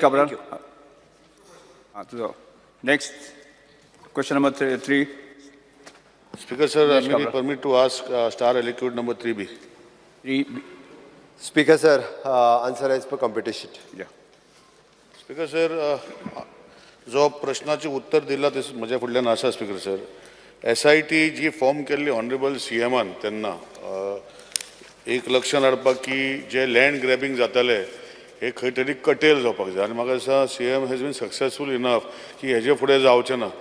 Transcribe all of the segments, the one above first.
Cabral. Ah, तुजो next question number three. Speaker sir, Nilesh may Cabral. Permit to ask star aliquot number 3B. Three. Speaker sir, answer as per competition. Speaker sir, जो प्रश्नाचें उत्तर दिलां तें म्हज्या फुडल्यान आसा. Speaker sir, SIT जी form केल्ली ऑनरेबल सी एमान तेन्ना एक लक्षात हाडपाक की जे लँड ग्रॅबिंग जाताले हे खंय तरी कटेल जावपाक जाय आनी म्हाका दिसता CM has been successful enough की हेजे फुडें जावचें ना.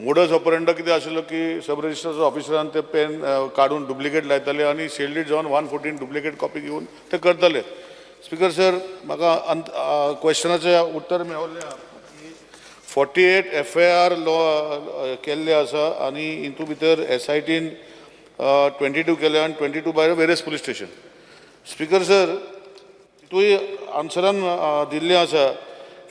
मोडस ऑपरेंडा कितें आशिल्लो की सब रजिस्ट्रार ऑफिसरान ते पेन काडून डुप्लिकेट लायताले आनी सेल डीड जावन 114 डुप्लिकेट कॉपी घेवन ते करताले. स्पीकर सर, म्हाका अंत क्वेश्चनाचें उत्तर मेळिल्लें की 48 एफआयआर लॉ केल्ले आसा आनी हितून भितर एसआयटीन 22 केले आनी 22 by various police station. Speaker sir, तितूय आन्सरान दिल्लें आसा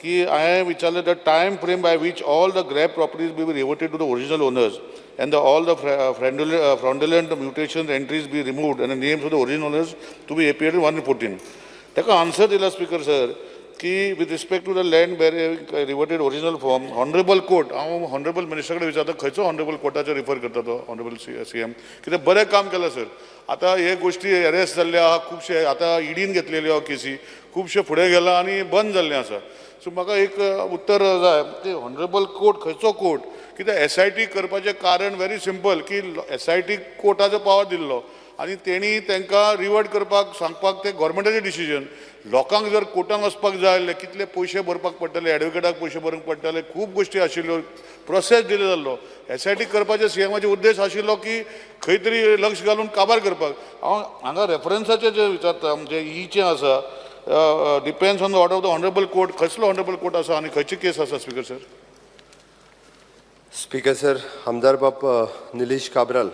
की हांवें विचारलें, the time frame by which all the grabbed properties be reverted to the original owners and the all the fraudulent mutation entries be removed and the names of the original owners to be appeared 114. ताका answer दिला speaker sir की with respect to the land reverted original form, honourable court. हांव honourable minister कडेन विचारता, खंयचो honourable कोर्टाचेर refer करता तो honourable CM? कित्याक बरें काम केलां सर. आतां हे गोश्टी एरेस्ट जाल्ले आहा खुबशे, आतां इडीन घेतलेल्यो आहा केसी, खुबशे फुडें गेला आनी बंद जाल्लें आसा. सो म्हाका एक उत्तर जाय की ऑनरेबल कोर्ट खंयचो कोर्ट? कित्याक एसआयटी करपाचें कारण व्हेरी सिंपल की एसआयटी कोर्टाचो पावर दिल्लो आनी तेणी तांकां रिवर्ट करपाक सांगपाक ते गव्हर्मेंटाचें डिसिजन. लोकांक जर कोर्टान वचपाक जाय जाल्यार कितले पयशे भरपाक पडटले, एडवोकेटाक पयशे भरूंक पडटले, खूब गोश्टी आशिल्ल्यो, प्रोसेस डिले जाल्लो. एसआयटी करपाचे सीएमाचे उद्देश आशिल्लो की खंय तरी लक्ष घालून काबार करपाक. हांव हांगा रेफरन्साचें जे विचारता, म्हणजे ईचें आसा, depends on the order of the honourable court. खंयसलो honourable court आसा आनी खंयची केस आसा स्पीकर सर? स्पीकर सर, आमदार बाब निलेश काब्राल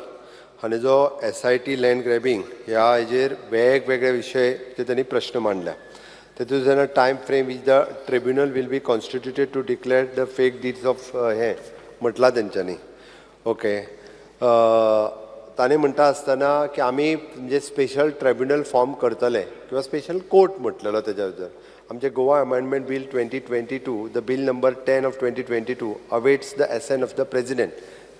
हांणी जो एसआयटी लँड ग्रॅबिंग ह्या हेजेर वेगवेगळे विशय ते त्यांनी प्रश्न मांडल्या. तेतून जेन्ना time frame which the tribunal will be constituted to declare the fake deeds of हें म्हटलां तेंच्यांनी. ओके, ताणें म्हणटा आसतना की आमी म्हणजे स्पेशल ट्रिब्युनल फॉर्म करतले किंवा स्पेशल कोर्ट म्हटलेलो. तेज्या भितर आमचे Goa Amendment Bill 2022, the bill number 10 of 2022, awaits the assent of the President.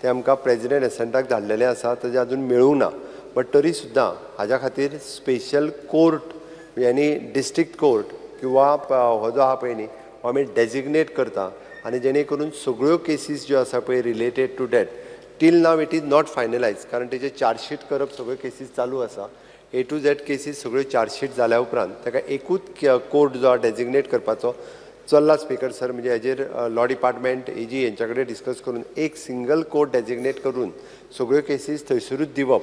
ते आमकां प्रेजिडेंट एसेंटाक धाडलेलें आसा, तेजें अजून मेळूंक ना. बट तरी सुद्दां हाज्या खातीर स्पेशल कोर्ट यानी डिस्ट्रिक्ट कोर्ट किंवा हो जो आहा पळय न्ही, हो आमी डेजिग्नेट करता आनी जेणे करून सगळ्यो केसीस ज्यो आसा पळय related to that. Till now it is not finalize, कारण तेजे चार्जशीट करप सगळ्यो केसीस चालू आसा. ए टू झेड केसीस सगळ्यो चार्जशीट जाल्या उपरांत ताका एकूच कोर्ट जो डेजिग्नेट करपाचो चल्ला. स्पीकर सर, म्हणजे हेजेर लॉ डिपार्टमेंट, एजी हेंच्या कडेन डिस्कस करून एक सिंगल कोर्ट डेजिग्नेट करून सगळ्यो केसीस थंयसरूच दिवप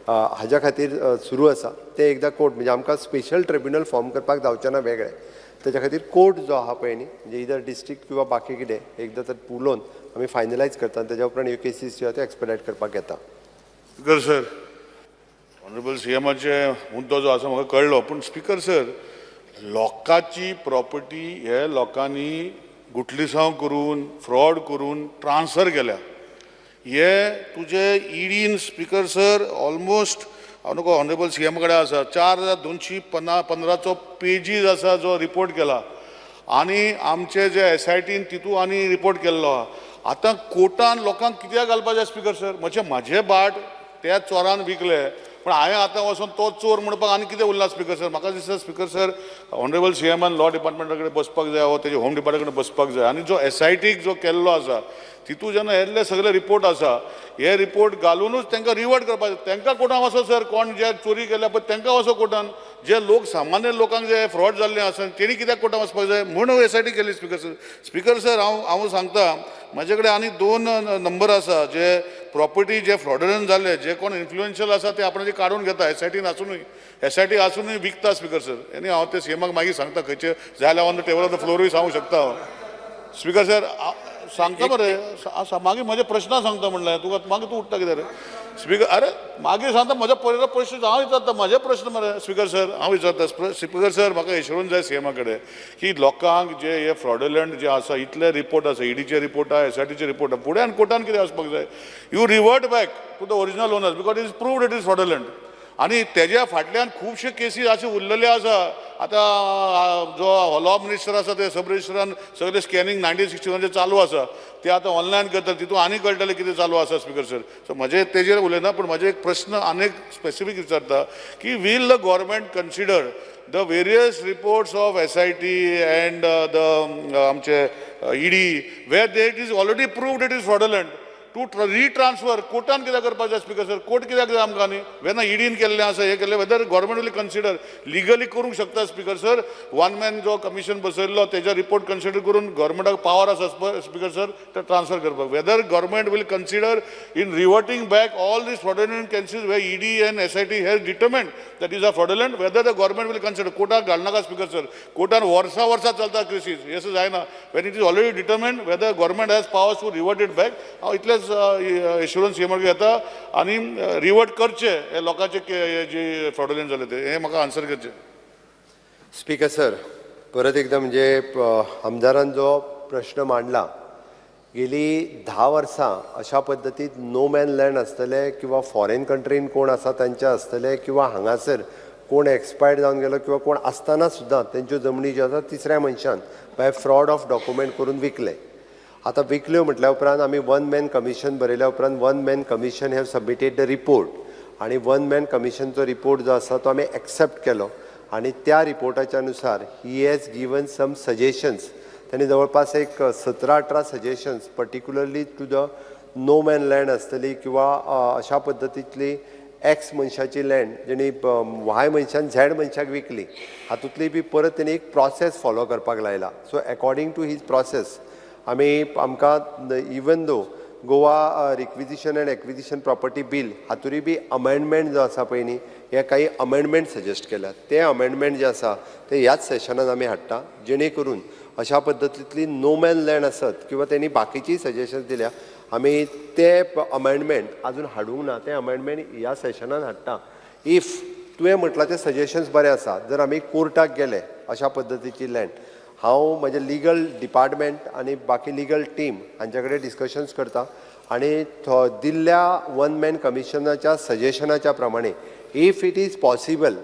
हाज्या खातीर सुरू आसा. ते एकदां कोर्ट म्हणजे आमकां स्पेशल ट्रिब्युनल फॉर्म करपाक जावचें ना वेगळें. तेच्या खातीर कोर्ट जो आहा पळय न्ही, म्हणजे इदर डिस्ट्रिक्ट किंवा बाकी कितें, एकदां तर उलोवन आमी फायनलायज करता आनी तेज्या उपरांत ह्यो केसीस ज्यो आहा त्यो एक्सपेडायट करपाक येता. स्पीकर सर, ऑनरेबल सीएमाचे मुद्दो जो आसा म्हाका कळ्ळो, पूण स्पीकर सर, लोकांची प्रॉपर्टी हे लोकांनी गुटलिसांव करून, फ्रॉड करून ट्रान्सफर केल्या. हे तुजे इडीन, स्पीकर सर, ऑलमोस्ट हांव नको ऑनरेबल सीएम कडेन आसा, 4215चो पेजीस आसा जो रिपोर्ट केला आनी आमचे जे एसआयटीन तितू आनी रिपोर्ट केल्लो आहा. आतां कोर्टान लोकांक कित्याक घालपाचें स्पीकर सर? म्हणजे म्हाजे भाट त्या चोरान विकले, पण हांवें आतां वचोन तो चोर म्हणपाक आनी कितें उरला स्पीकर सर? म्हाका दिसता स्पीकर सर, ऑनरेबल सीएमान लॉ डिपार्टमेंटा कडेन बसपाक जाय वो तेजे होम डिपार्टमेंटा कडेन बसपाक जाय आनी जो एसआयटीक जो केल्लो आसा तितू जेन्ना येल्ले सगळे रिपोर्ट आसा, हे रिपोर्ट घालुनूच तांकां रिवर्ट करपाक जाय. तांकां कोर्टान वचो सर. कोण जे चोरी केल्या पळय तांकां वचो कोर्टान. जे लोक सामान्य लोकांक जे फ्रॉड जाल्ले आसा तेणी कित्याक कोर्टान वचपाक जाय म्हूण एसआयटी केली स्पीकर सर. स्पीकर सर, हांव सांगता, म्हाजे कडेन आनी दोन नंबर आसा जे प्रॉपर्टी जे फ्रॉडुलंट जाल्ले, जे कोण इन्फ्लुएन्शियल आसा ते आपणाचे काडून घेता, एसआयटीन आसुनूय, एसआयटी आसुनूय विकता स्पीकर सर. आनी हांव ते सीएमाक मागीर सांगता खंयचे जाय, on the table of the फ्लोरूय सांगूंक शकता हांव. स्पीकर सर, सांगता मरे. मागीर म्हजे प्रश्न सांगता म्हणलें तुका, मागीर तूं उठता कितें रे स्पीकर? अरे, मागीर सांगता. म्हज्या पयलो प्रश्न हांव विचारता, म्हजे प्रश्न मरे स्पीकर सर, हांव विचारता. स्पीकर सर, म्हाका एश्योरन्स जाय सीएमा कडेन की लोकांक जे हे फ्रॉडुलंट जे आसा, इतले रिपोर्ट आसा, ईडीचे रिपोर्ट आहा, एसआयटीचे रिपोर्ट आहा, फुडें आनी कोर्टान कितें वचपाक जाय? You revert back to the original owners because it is proved it is fraudulent. आनी तेज्या फाटल्यान खुबशे केसी अशे उरलेले आसा. आतां जो लॉ मिनिस्टर आसा ते सब रजिस्टरान सगळे स्कॅनिंग 1961चें चालू आसा, ते आतां ऑनलायन करता, तितून आनी कळटलें कितें चालू आसा स्पीकर सर. सो म्हजें तेजेर उलयना, पूण म्हजें एक प्रस्न आनी एक स्पेसिफीक विचारता की will the government consider the various reports of SIT and the आमचे ED where they it is already proved it is fraudulent to retransfer? कोर्टान कित्याक करपाक जाय स्पीकर सर? कोर्ट कित्याक जाय आमकां? न्ही वेन्ना ईडीन केल्लें आसा, हें केल्लें, whether government will consider legally करूंक शकता स्पीकर सर? वन मॅन जो कमिशन बसयल्लो तेजो रिपोर्ट कन्सिडर करून गव्हर्मेंटाक पावर आसा स्पीकर सर ते ट्रान्सफर करपाक. Whether government will consider in reverting back all these fraudulent cases where ED and SIT has determined that is a fraudulent, whether the government will consider? कोर्टाक घालनाका speaker sir. कोर्टान वर्सां वर्सां चलता cases, हें अशें जायना. When it is already determined, whether government has powers to revert it back? हांव इतलेंच एश्युरन्स सीएमाक घेता आनी रिवर्ट करचे हे लोकांचे जे फ्रॉडुलंट जाले ते, हें म्हाका आन्सर करचें. स्पीकर सर, परत एकदा म्हणजे आमदारान जो प्रश्न मांडला, गेली 10 वर्सां अशा पद्दतीत नो मॅन लँड आसतले किंवा फॉरेन कंट्रीन कोण आसा तांचे आसतले किंवा हांगासर कोण एक्सपायर्ड जावन गेलो किंवा कोण आसतना सुद्दां तेंच्यो जमनी ज्यो आसा तिसऱ्या मनशान बाय फ्रॉड ऑफ डॉक्युमेंट करून विकले. आतां विकल्यो म्हटल्या उपरांत आमी वन मॅन कमिशन बरयल्या उपरांत one man commission have submitted the report आनी वन मॅन कमिशनचो रिपोर्ट जो आसा तो आमी एक्सेप्ट केलो आनी त्या रिपोर्टाच्या नुसार he has given some suggestions. त्यांनी जवळपास एक 17-18 suggestions particularly to the no man land आसतली किंवा अशा पद्दतींतली एक्स मनशाची लँड जेणी वाय मनशान झॅड मनशाक विकली, हातूंतली बी परत तेणी एक प्रोसेस फॉलो करपाक लायला. So according to his process आमी आमकां even though Goa Requisition and Acquisition Property Bill हातूंय बी अमेंडमेंट जो आसा पळय न्ही, हे काही अमेंडमेंट सजेस्ट केल्यात. ते अमेंडमेंट जे आसा ते ह्याच सेशनान आमी हाडटा, जेणे करून अशा पद्दतींतली नो मॅन लँड आसत किंवा तेणी बाकीचीय सजेशन्स दिल्या, आमी ते अमेंडमेंट अजून हाडूंक ना, ते अमेंडमेंट ह्या सेशनान हाडटा. If तुवें म्हटलां ते सजेशन्स बरे आसा, जर आमी कोर्टाक गेले अशा पद्दतीची लँड, हांव म्हजें लिगल डिपार्टमेंट आनी बाकी लिगल टीम हांचे कडेन डिस्कशन्स करता आनी दिल्ल्या वन मॅन कमिशनाच्या सजेशनाच्या प्रमाणे if it is possible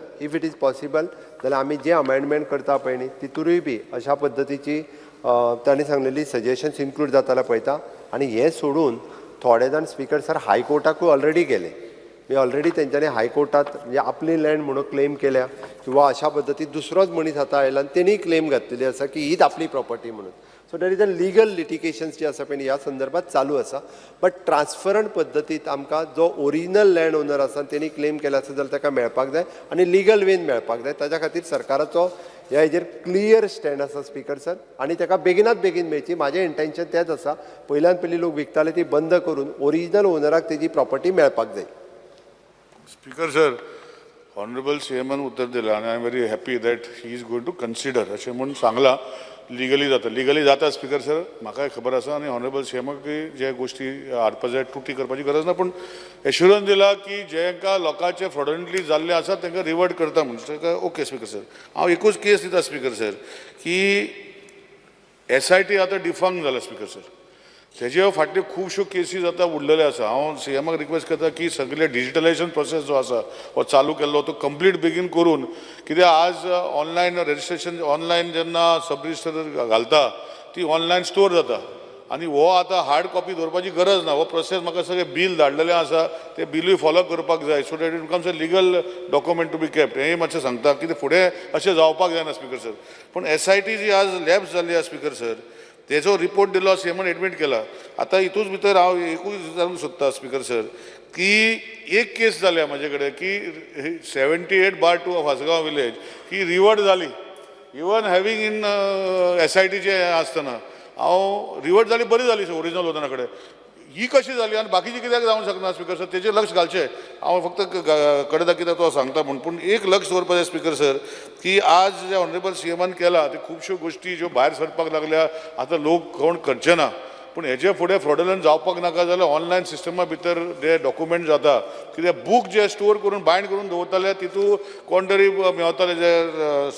जाल्यार आमी जे अमेंडमेंट करता पळय न्ही, तितूरूय बी अशा पद्दतीची तांणी सांगलेली सजेशन्स इन्क्लूड जाता जाल्यार पळयता. आनी हें सोडून थोडे जाण स्पीकर सर हायकोर्टाकूय ऑलरेडी गेले. मी ऑलरेडी तेंच्यांनी हायकोर्टात म्हणजे आपली लँड म्हणून क्लेम केल्या किंवा अशा पद्दतीन दुसरोच मनीस आतां आयला आनी तेणी क्लेम घातलेली आसा की हीच आपली प्रॉपर्टी म्हणून. So there is a legal litigations जी आसा पळय ह्या संदर्भात चालू आसा. बट ट्रान्सपरंट पद्दतीत आमकां जो ओरिजिनल लँड ओनर आसा तेणी क्लेम केला आसा जाल्यार ताका मेळपाक जाय आनी लिगल वेन मेळपाक जाय. ताच्या खातीर सरकाराचो ह्या हेजेर क्लियर स्टँड आसा स्पीकर सर, आनी ताका बेगिनात बेगीन मेळची म्हाजें इंटेन्शन तेंच आसा. पयल्यान पयलीं लोक विकताले ती बंद करून ओरिजिनल ओनराक तेजी प्रॉपर्टी मेळपाक जाय. स्पीकर सर, ऑनरेबल सीएमान उत्तर दिलं आणि I am very happy that he is going to consider अशें म्हूण सांगलां. लिगली जाता, लिगली जाता स्पीकर सर, म्हाकाय खबर आसा. आनी ऑनरेबल सीएमाक जे गोश्टी हाडपा जाय, त्रुटी करपाची गरज ना, पूण एश्युरन्स दिला की जेंका लोकांचे फ्रॉडंटली जाल्ले आसा तांकां रिवर्ट करता म्हूण. ओके स्पीकर सर, हांव एकूच केस दिता स्पीकर सर की एसआयटी आतां डिफंक्ट जाला स्पीकर सर. तेजे फाटल्यो खुबश्यो केसीस आतां उरलेल्यो आसा. हांव सीएमाक रिक्वेस्ट करता की सगळे डिजिटलायझेशन प्रोसेस जो आसा हो चालू केल्लो तो कंप्लीट बेगीन करून, कित्याक आज ऑनलायन रजिस्ट्रेशन, ऑनलायन जेन्ना सब रजिस्टर घालता ती ऑनलायन स्टोर जाता आनी हो आतां हार्ड कॉपी दवरपाची गरज ना. हो प्रोसेस म्हाका सगळें बील धाडलेलें आसा, तें बिलूय फॉलो करपाक जाय so that it becomes a legal document to be kept. हें मातशें सांगता कितें फुडें अशें जावपाक जायना स्पीकर सर. पूण एसआयटी जी आज लॅप्स जाल्ली आसा स्पीकर सर, तेजो रिपोर्ट दिलो, सीएमान एडमीट केला. आतां हितूच भितर हांव एकूच विचारूंक सोदता स्पीकर सर की एक केस जाल्या म्हाजे कडेन की 78/2 of Assagao village की रिवर्ट जाली इवन हॅवींग इन एसआयटीचे आसतना. हांव रिवर्ट जाली, बरी जाली ओरिजिनल ओनरा कडेन. ही कशी जाली आनी बाकीची कित्याक जावंक शकना स्पीकर सर? तेजेर लक्ष घालचें. हांव फक्त कडेन दाखयता तो सांगता म्हूण, पूण एक लक्ष दवरपाक जाय स्पीकर सर की आज जे ऑनरेबल सीएमान केला ते खुबश्यो गोश्टी ज्यो भायर सरपाक लागल्या, आतां लोक कोण करचे ना. पूण हेजे फुडें फ्रॉडुलंट जावपाक नाका जाल्यार ऑनलायन सिस्टमा भितर जे डॉक्युमेंट जाता, कित्याक बूक जे स्टोर करून बायंड करून दवरताले तितू कोण तरी मेवताले. जे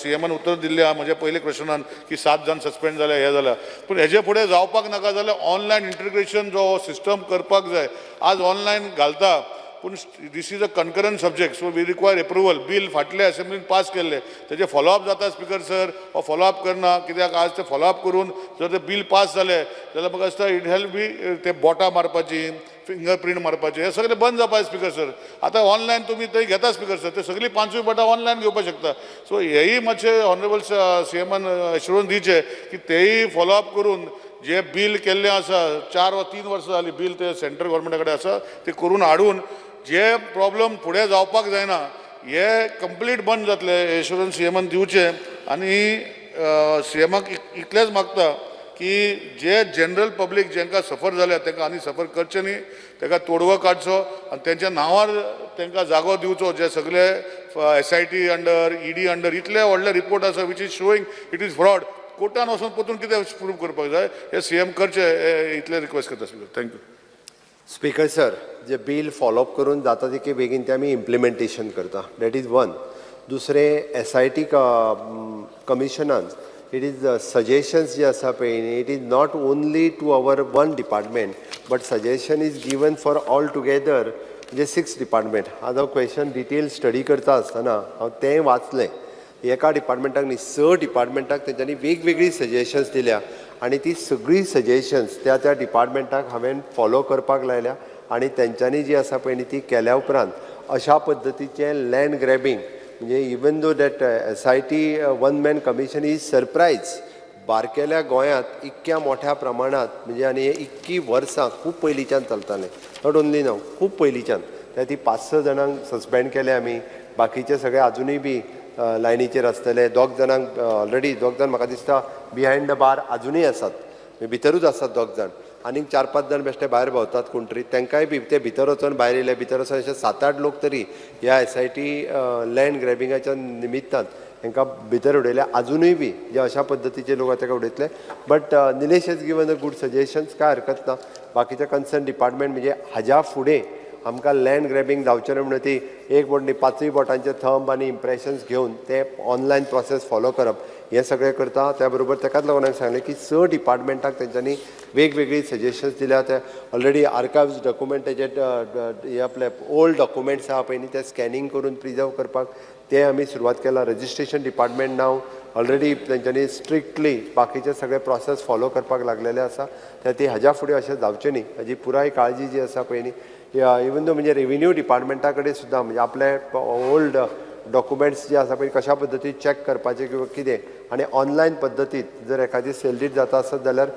सीएमान उत्तर दिल्लें आहा म्हज्या पयले क्वेश्चनान की सात जाण सस्पेंड जाले, हे जाल्या, पूण हेजे फुडें जावपाक नाका जाल्यार ऑनलायन इंटिग्रेशन जो सिस्टम करपाक जाय. आज ऑनलायन घालता पूण पूण this is a concurrent subject, so we require approval. Bill फाटले असेंब्लीन पास केल्ले, तेजे फॉलोअप जाता स्पीकर सर, हो फॉलोअप करना कित्याक? आज ते फॉलोअप करून जर ते बील पास जालें जाल्यार म्हाका दिसता it help बी ते बोटां मारपाची, फिंगर प्रिंट मारपाचे, हे सगळे बंद जावपाक स्पीकर सर. आतां ऑनलायन तुमी थंय घेता स्पीकर सर, ते सगळीं पांचूय बोटां ऑनलायन घेवपाक शकता. सो हेयी मातशें ऑनरेबल सी एमान एश्युरन्स दिवचें की तेयी फॉलोअप करून जे बील केल्लें आसा, 4 वा 3 वर्सां जालीं बील ते सेंट्रल गव्हर्मेंटा कडेन आसा, ते करून हाडून जे प्रॉब्लम फुडें जावपाक जायना हे कंप्लीट बंद जातले, एश्युरन्स सी एमान दिवचें. आनी सी एमाक इतलेंच मागता की जे जनरल पब्लीक जेंकां सफर जाल्या तांकां आनी सफर करचें न्ही, ताका तोडगो काडचो आनी तेंच्या नांवार तांकां जागो दिवचो. जे सगळे SIT under, ED under इतले व्हडले रिपोर्ट आसा which is showing it is fraud, कोर्टान वचून परतून कितें प्रूव करपाक जाय, हे सी एम करचे, हे इतलें रिक्वेस्ट करता speaker. Thank you. Speaker sir, J bill follow up करून जाता तितके बेगीन ते आमी इम्प्लिमेंटेशन करता, that is one. दुसरें, एसआयटी कमिशनान it is suggestions जे आसा पळय न्ही, it is not only to our one department, but suggestion is given for all together, म्हणजे सिक्स डिपार्टमेंट. आज हांव क्वेश्चन डिटेल स्टडी करता आसतना हांव तें वाचलें. एका डिपार्टमेंटाक न्ही, स डिपार्टमेंटाक तेंच्यांनी वेगवेगळीं सजेशन्स दिल्या आनी ती सगळीं सजेशन्स त्या त्या डिपार्टमेंटाक हांवें फॉलो करपाक लायल्या आनी तेंच्यांनी जी आसा पळय न्ही ती केल्या उपरांत अशा पद्दतीचें लँड ग्रॅबींग, म्हणजे even though that SIT one man commission is surprise, बारकेल्या गोंयांत इतक्या मोठ्या प्रमाणांत, म्हणजे आनी हे इतकी वर्सां खूब पयलींच्यान चलतालें, not only नाव, खूब पयलींच्यान. त्या ती पांच स जाणांक सस्पेंड केले आमी, बाकीचे सगळे आजुनूय बी लायनीचेर आसतले. दोग जाणांक ऑलरेडी, दोग जाण म्हाका दिसता बिहायंड the बार आजुनूय आसात, भितरूच आसात दोग जाण. आनीक चार पांच जाण बेश्टे भायर भोंवतात कोण तरी, तांकांय बी ते भितर वचोन भायर येयले, भितर वचोन, अशे सात आठ लोक तरी ह्या एसआयटी लँड ग्रॅबिंगाच्या निमित्तान तांकां भितर उडयले. आजुनूय बी जे अशा पद्दतीचे लोक आसा ताका उडयतले. But Nilesh has given a good suggestions, कांय हरकत ना. बाकीचे कन्सर्न डिपार्टमेंट, म्हणजे हाज्या फुडें आमकां लँड ग्रॅबींग जावचें न्हय म्हणून ती एक बोट न्ही, पांचूय बोटांचे थंब आनी इम्प्रेशन्स घेवन ते ऑनलायन प्रोसेस फॉलो करप, हें सगळें करता. त्या बरोबर ताकाच लागून हांवें सांगलें की स डिपार्टमेंटाक तेंच्यांनी वेगवेगळी सजेशन्स दिल्या. ते ऑलरेडी आर्कायव्स डॉक्युमेंटाचे, हे आपले ओल्ड डॉक्युमेंट्स आहा पळय न्ही, ते स्कॅनिंग करून प्रिजर्व करपाक ते आमी सुरवात केला. रजिस्ट्रेशन डिपार्टमेंट नाव ऑलरेडी तेंच्यांनी स्ट्रिक्टली बाकीचे सगळे प्रोसेस फॉलो करपाक लागलेले आसा. त्या ती हाज्या फुडें अशें जावचें न्ही हाजी पुराय काळजी जी आसा पळय न्ही, इवन दो म्हणजे रेविन्यू डिपार्टमेंटा कडेन सुद्दां, म्हणजे आपले ओल्ड डॉक्युमेंट्स जे आसा पळय, कशा पद्दतीन चॅक करपाचे किंवा कितें, आनी ऑनलायन पद्दतीत जर एखादी सेल डीड जाता आसत जाल्यार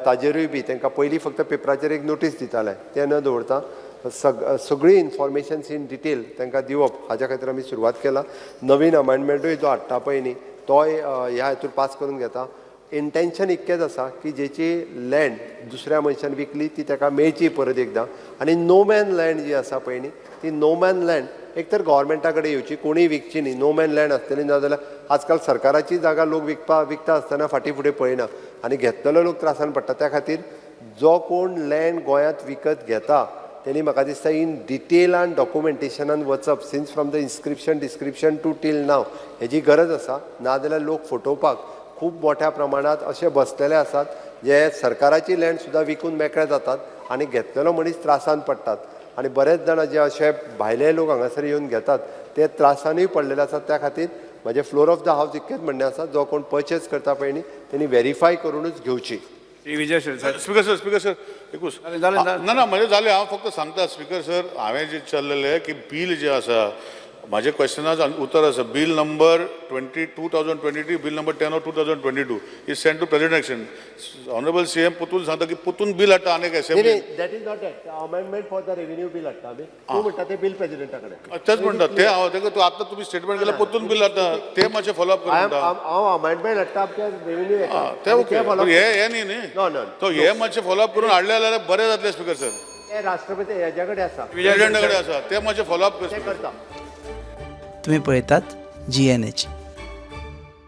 ताजेरूय बी तांकां पयलीं फक्त पेपराचेर एक नोटीस दिताले, तें न दवरता सगळी इन्फॉर्मेशन्स इन डिटेल तांकां दिवप, हाज्या खातीर आमी सुरवात केला. नवीन अमेंडमेंटूय जो हाडटा पळय न्ही, तोय ह्या हितून पास करून घेता. इंटेन्शन इतकेंच आसा की जेची लँड दुसऱ्या मनशान विकली ती ताका मेळची परत एकदां, आनी नोमॅन लँड जी आसा पळय न्ही, ती नोमॅन लँड एक तर गोवोरमेंटा कडेन येवची, कोणीय विकची न्ही. नोमॅन लँड आसतली ना जाल्यार आजकाल सरकाराची जागा लोक विकता आसतना फाटीं फुडें पळयना आनी घेतलेलो लोक त्रासान पडटा. त्या खातीर जो कोण लँड गोंयांत विकत घेता तेणी म्हाका दिसता इन डिटेलान डॉक्युमेंटेशनान वचप, since from the inscription, description to till now, हेजी गरज आसा. नाजाल्यार लोक फटोवपाक खूब मोठ्या प्रमाणांत अशे बसलेले आसात जे सरकाराची लँड सुद्दां विकून मेकळे जातात आनी घेतलेलो मनीस त्रासान पडटात. आनी बरेच जाण जे अशे भायले लोक हांगासर येवन घेतात ते त्रासानूय पडलेले आसात. त्या खातीर म्हजें फ्लोर ऑफ the house इतकेंच म्हणणें आसा, जो कोण परचेज करता पळय न्ही, तेणी व्हेरीफाय करुनूच घेवची. Shri Vijay Shirsat. Speaker sir, speaker sir, एकूच. जालें, जालें, जालें. ना ना, म्हजें जालें. हांव फक्त सांगता स्पीकर सर, हांवें जें विचारलेलें की बील जें आसा, म्हाजे क्वेश्चनाक उतर आसा, bill number 2023, bill number 10 of 2022 is send to President action. Honourable CM परतून सांगता की परतून बील हाडटा आनी एक नाही. असेंब्ली. नाही, that is not that amendment for the revenue bill हाडटा आमी. तूं म्हणटा ते बील प्रेजिडेंटा कडेन. तेच म्हणटा ते हांव तेका तूं आतां तुमी स्टेटमेंट केलें, परतून बील हाडटा, ते मातशें फॉलोअप कर म्हणटा. हांव अमेंडमेंट हाडटा आमच्या रेव्हेन्यू. ते ओके, हे हे न्ही न्ही. No, no. तो हे मातशें फॉलोअप करून हाडले जाल्यार बरें जातलें स्पीकर सर. ते राष्ट्रपती हेज्या कडेन आसा. प्रेजिडेंटा कडेन आसा, ते मातशें फॉलोअप कर. ते करता. तुम्ही पळयतात जीएनएच.